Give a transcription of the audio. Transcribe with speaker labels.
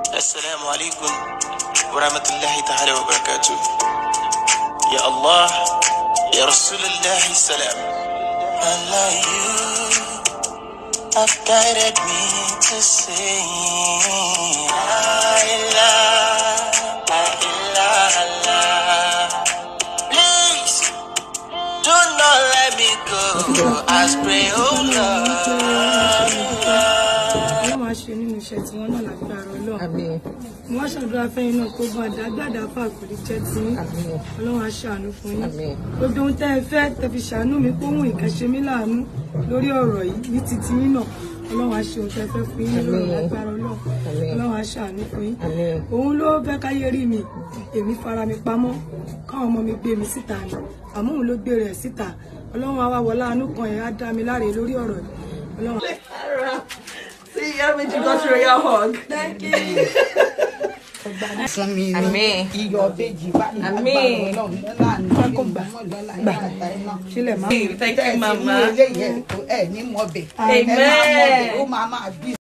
Speaker 1: السلام عليكم ورحمة الله تعالى وبركاته. يا الله، يا رسول الله، السلام. Allah, you have guided me to say لا إله إلا الله. Please do not let me go. I pray, oh Lord.
Speaker 2: Ọlọ́run á ṣe nínú iṣẹ́ tí wọ́n náà lágbára Ọlọ́run.
Speaker 3: Àmín.
Speaker 2: Mo wá ṣàdúrà fẹ́yìn náà, kó gbọ́n àdágbàdá fà kò ní jẹ́ tiyín.
Speaker 3: Àmín.
Speaker 2: Ọlọ́run á ṣàánú fún yín.
Speaker 3: Àmín.
Speaker 2: Gbogbo ohun tẹ́ ẹ fẹ́ tẹ́ fi ṣàánú mi, kó hùn ìkẹ́ṣe mí láàánú lórí ọ̀rọ̀ yìí ní ti tiyín náà, Ọlọ́run á ṣe ohun tẹ́ ẹ fẹ́ fún yín lórí
Speaker 3: Àmín.
Speaker 2: lágbára Ọlọ́run.
Speaker 3: Àmín.
Speaker 2: Ọlọ́run á ṣàánú fún yín.
Speaker 3: Àmín.
Speaker 2: Òun ló fẹ́ káyé rí mi, èmi fara mi pamọ́ káwọn ọmọ mi gbé mi síta ni, àmọ́ òun ló gbé rẹ̀ síta. Ọlọ́run á wá wọlé àánú kan yẹn, á dá mi láre lórí ọ̀rọ̀ yìí, Ọlọ́run.
Speaker 4: See, Yamichi got royal hug.
Speaker 2: Thank you.
Speaker 5: Fún mi ní
Speaker 3: Àmín.
Speaker 5: iyọ̀ bèjì báyìí.
Speaker 3: Àmín.
Speaker 5: Lágbára Ọlọ́run, lọ́la ní
Speaker 2: Kó gbà.
Speaker 5: lọ́la
Speaker 2: Gbà.
Speaker 5: àtàrí náà.
Speaker 2: Sílẹ̀ má.
Speaker 4: Thank
Speaker 5: Tẹ́
Speaker 4: you,
Speaker 5: ẹ ti mú
Speaker 4: Mama.
Speaker 5: eléyìí, ẹ̀ ní mọ̀bẹ̀.
Speaker 4: Amen.
Speaker 5: Ẹ máa mọ̀bẹ̀, ó máa máa bí.